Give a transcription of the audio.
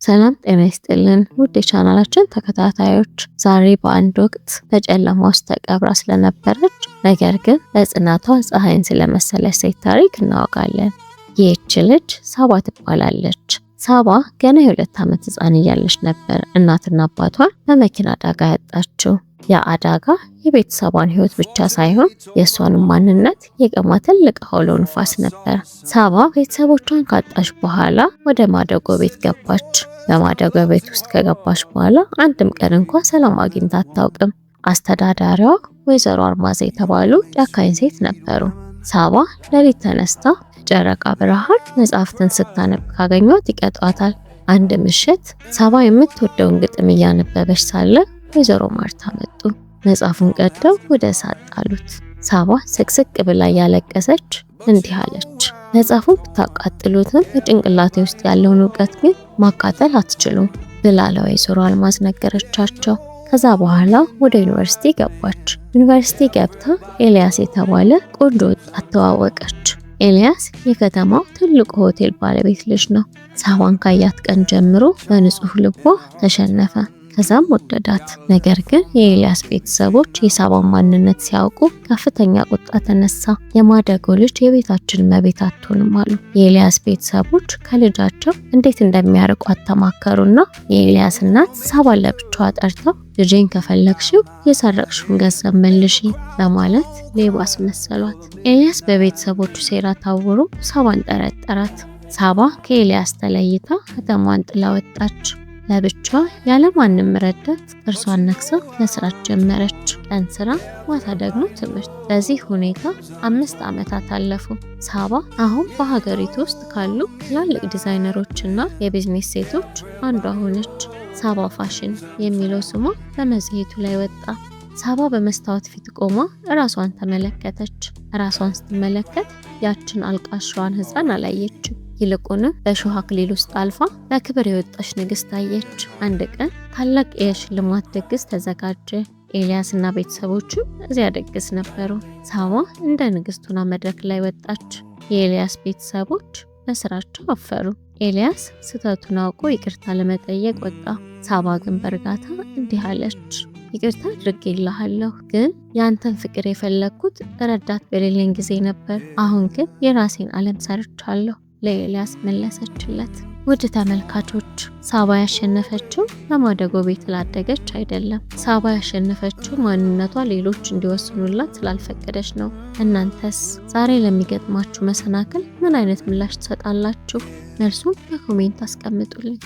ሰላም ጤና ይስጥልን ውድ የቻናላችን ተከታታዮች፣ ዛሬ በአንድ ወቅት በጨለማ ውስጥ ተቀብራ ስለነበረች ነገር ግን በጽናቷ ፀሐይን ስለመሰለች ሴት ታሪክ እናወጋለን። ይህች ልጅ ሳባ ትባላለች። ሳባ ገና የ2 ዓመት ሕፃን እያለች ነበር እናትና አባቷን በመኪና አደጋ ያጣችው። ያ አደጋ የቤተሰቧን ሕይወት ብቻ ሳይሆን የእሷንም ማንነት የቀማ ትልቅ አውሎ ንፋስ ነበር። ሳባ ቤተሰቦቿን ካጣች በኋላ ወደ ማደጎ ቤት ገባች። በማደጎ ቤት ውስጥ ከገባች በኋላ አንድም ቀን እንኳ ሰላም አግኝታ አታውቅም። አስተዳዳሪዋ ወይዘሮ አርማዝ የተባሉ ጨካኝ ሴት ነበሩ። ሳባ ሌሊት ተነስታ ጨረቃ ብርሃን መጽሐፍትን ስታነብ ካገኟት ይቀጧታል። አንድ ምሽት ሳባ የምትወደውን ግጥም እያነበበች ሳለ ወይዘሮ ማርታ መጡ። መጽሐፉን ቀደው ወደ እሳት ጣሉት። ሳባ ስቅስቅ ብላ እያለቀሰች እንዲህ አለች፦ "መጽሐፉን ብታቃጥሉትም በጭንቅላቴ ውስጥ ያለውን እውቀት ግን ማቃጠል አትችሉም" ብላ ለወይዘሮ አልማዝ ነገረቻቸው። ከዛ በኋላ ወደ ዩኒቨርሲቲ ገባች። ዩኒቨርሲቲ ገብታ ኤልያስ የተባለ ቆንጆ ወጣት ተዋወቀች። ኤልያስ የከተማው ትልቁ ሆቴል ባለቤት ልጅ ነው። ሳባን ካያት ቀን ጀምሮ በንጹህ ልቧ ተሸነፈ። ከዛም ወደዳት። ነገር ግን የኤልያስ ቤተሰቦች የሳባን ማንነት ሲያውቁ ከፍተኛ ቁጣ ተነሳ። "የማደጎ ልጅ የቤታችን እመቤት አትሆንም" አሉ። የኤልያስ ቤተሰቦች ከልጃቸው እንዴት እንደሚያርቋት ተማከሩና የኤልያስ እናት ሳባን ለብቻዋ ጠርተው "ልጄን ከፈለግሽው የሰረቅሽውን ገንዘብ መልሺ" በማለት ሌባ አስመሰሏት። ኤልያስ በቤተሰቦቹ ሴራ ታውሮ ሳባን ጠረጠራት። ሳባ ከኤልያስ ተለይታ ከተማዋን ጥላ ወጣች። ለብቻዋ ያለማንም ረዳት ጥርሷን ነክሳ መስራት ጀመረች። ቀን ስራ፣ ማታ ደግሞ ትምህርት። በዚህ ሁኔታ 5 ዓመታት አለፉ። ሳባ አሁን በሀገሪቱ ውስጥ ካሉ ትላልቅ ዲዛይነሮች እና የቢዝነስ ሴቶች አንዷ ሆነች። ሳባ ፋሽን የሚለው ስሟ በመጽሔቱ ላይ ወጣ። ሳባ በመስታወት ፊት ቆማ ራሷን ተመለከተች። ራሷን ስትመለከት ያችን አልቃሻዋን ሕፃን አላየችም። ይልቁንም በእሾህ አክሊል ውስጥ አልፋ በክብር የወጣች ንግስት አየች። አንድ ቀን ታላቅ የሽልማት ድግስ ተዘጋጀ። ኤልያስ እና ቤተሰቦቹ እዚያ ድግስ ነበሩ። ሳባ እንደ ንግስት ሆና መድረክ ላይ ወጣች። የኤልያስ ቤተሰቦች በስራቸው አፈሩ። ኤልያስ ስህተቱን አውቆ ይቅርታ ለመጠየቅ ወጣ። ሳባ ግን በእርጋታ እንዲህ አለች፦ "ይቅርታ አድርጌልሃለሁ፣ ግን ያንተን ፍቅር የፈለግኩት ረዳት በሌለኝ ጊዜ ነበር። አሁን ግን የራሴን ዓለም ሰርቻለሁ" ለኤልያስ መለሰችለት። ውድ ተመልካቾች፣ ሳባ ያሸነፈችው በማደጎ ቤት ስላደገች አይደለም። ሳባ ያሸነፈችው ማንነቷ ሌሎች እንዲወስኑላት ስላልፈቀደች ነው። እናንተስ ዛሬ ለሚገጥማችሁ መሰናክል ምን አይነት ምላሽ ትሰጣላችሁ? መልሱን በ comment አስቀምጡልኝ።